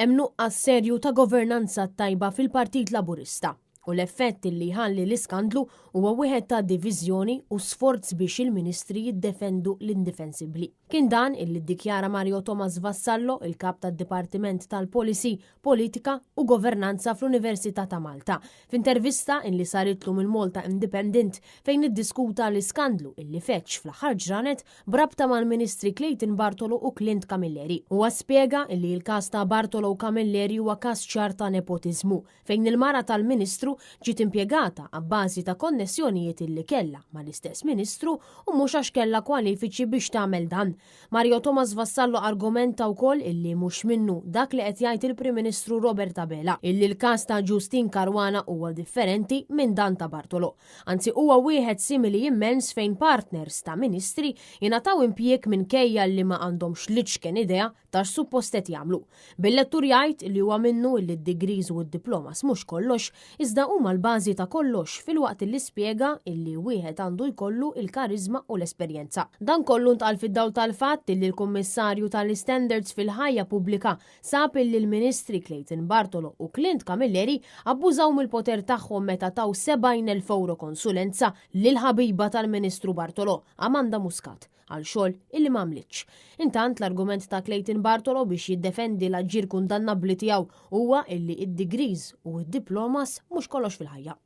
Hemm nuqqas serju ta' governanza tajba fil-Partit Laburista u l-effett li jħalli l-iskandlu huwa wieħed ta' diviżjoni u sforz biex il-ministri jiddefendu l-indifensibbli. Kien dan illi ddikjara Mario Thomas Vassallo, il-kap tad-Dipartiment tal-Policy, Politika u Governanza fl-Università ta' Malta, f'intervista illi saritlu mill-Malta Independent fejn iddiskuta l-iskandlu illi feġġ fl-aħħar ġranet b'rabta mal-Ministri Clayton Bartolo u Clint Camilleri. Huwa spjega illi l-każ ta' Bartolo u Camilleri huwa każ ċar ta' nepotiżmu, fejn il-mara tal-Ministru ġiet impjegata abbażi ta' konnessjonijiet illi kellha mal-istess Ministru u mhux għax kellha kwalifiċi biex tagħmel dan. Mario Thomas Vassallo argumenta wkoll illi mhux minnu dak li qed jgħid il-Prim Ministru Robert Abela, illi l-każ ta' Justyne Caruana huwa differenti minn dan ta' Bartolo. Anzi huwa wieħed simili immens fejn partners ta' ministri jingħataw impjieg minkejja li ma għandhomx l-iċken idea ta' x'suppost qed jagħmlu. Bil-lettur jgħid li huwa minnu li d-degrees u d-diplomas mhux kollox, iżda huma l-bażi ta' kollox filwaqt li spjega illi wieħed għandu jkollu l-kariżma u l-esperjenza. Dan kollu ntqal fid-dawl tal-fatt illi l-Kummissarju tal-Istandards fil-Ħajja Pubblika sab illi l-Ministri Clayton Bartolo u Clint Camilleri abbużaw mill-poter tagħhom meta taw 70,000 ewro konsulenza lill-ħabiba tal-Ministru Bartolo, Amanda Muscat, għal xogħol illi ma għamlitx. Intant l-argument ta' Clayton Bartolo biex jiddefendi l-aġir kundannabbli tiegħu huwa illi id-degrees u d-diplomas mhux kollox fil-ħajja.